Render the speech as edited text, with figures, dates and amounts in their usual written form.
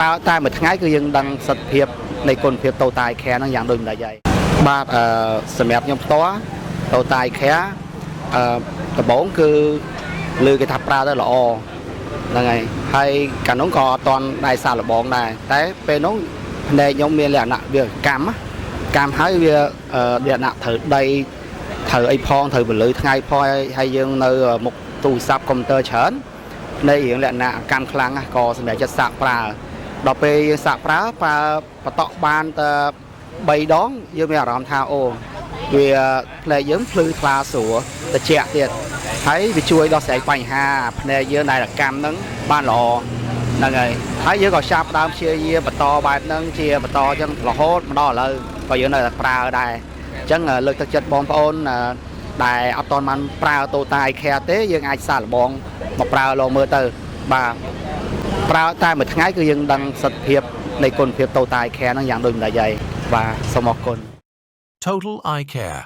ប្រើតែមួយថ្ងៃគឺយើងដឹងប្រសិទ្ធភាពនៃគុណភាព Total Eye Care ហ្នឹងយ៉ាងដូចម្ដេចហើយបាទអឺសម្រាប់ខ្ញុំផ្ទាល់ Total Eye Care អឺដំបូងគឺលើគេថាប្រើទៅល្អហ្នឹងហើយហើយកាលនោះក៏អត់ទាន់ដែរសាកល្បងដែរតែពេលនោះភ្នែកខ្ញុំមានលក្ខណៈវាកម្មណាកម្មហើយវាអឺលក្ខណៈត្រូវដីត្រូវអីផងត្រូវពន្លឺថ្ងៃផងហើយហើយយើងនៅមុខទូរស័ព្ទកុំព្យូទ័រច្រើនភ្នែករៀងលក្ខណៈកម្មខ្លាំងណាស់ក៏សម្រាប់ចិត្តសាកប្រើដល់ពេលយើងសាកប្រើប្រើបតក់បានតែ3ដងយើងមានអារម្មណ៍ថាអូវាភ្នែកយើងភ្លឺថ្លាស្រួលត្រជាក់ទៀតហើយវាជួយដោះស្រាយបញ្ហាភ្នែកយើងដែលកម្មហ្នឹងបានល្អហ្នឹងហើយហើយយើងក៏ចាប់ផ្ដើមព្យាយាមបន្តបែបហ្នឹងជាបន្តអញ្ចឹងរហូតមកដល់ឥឡូវក៏យើងនៅតែប្រើដែរអញ្ចឹងលើកទឹកចិត្តបងប្អូនដែលអត់ទាន់បានប្រើ Total Eye Care ទេយើងអាចសាកល្បងមកប្រើលងមើលទៅបាទប្រើតែមួយថ្ងៃគឺយើងដឹងប្រសិទ្ធភាពនៃគុណភាព Total Eye Care ហ្នឹងយ៉ាងដូចម្ដេចហើយបាទសូមអរគុណ Total Eye Care.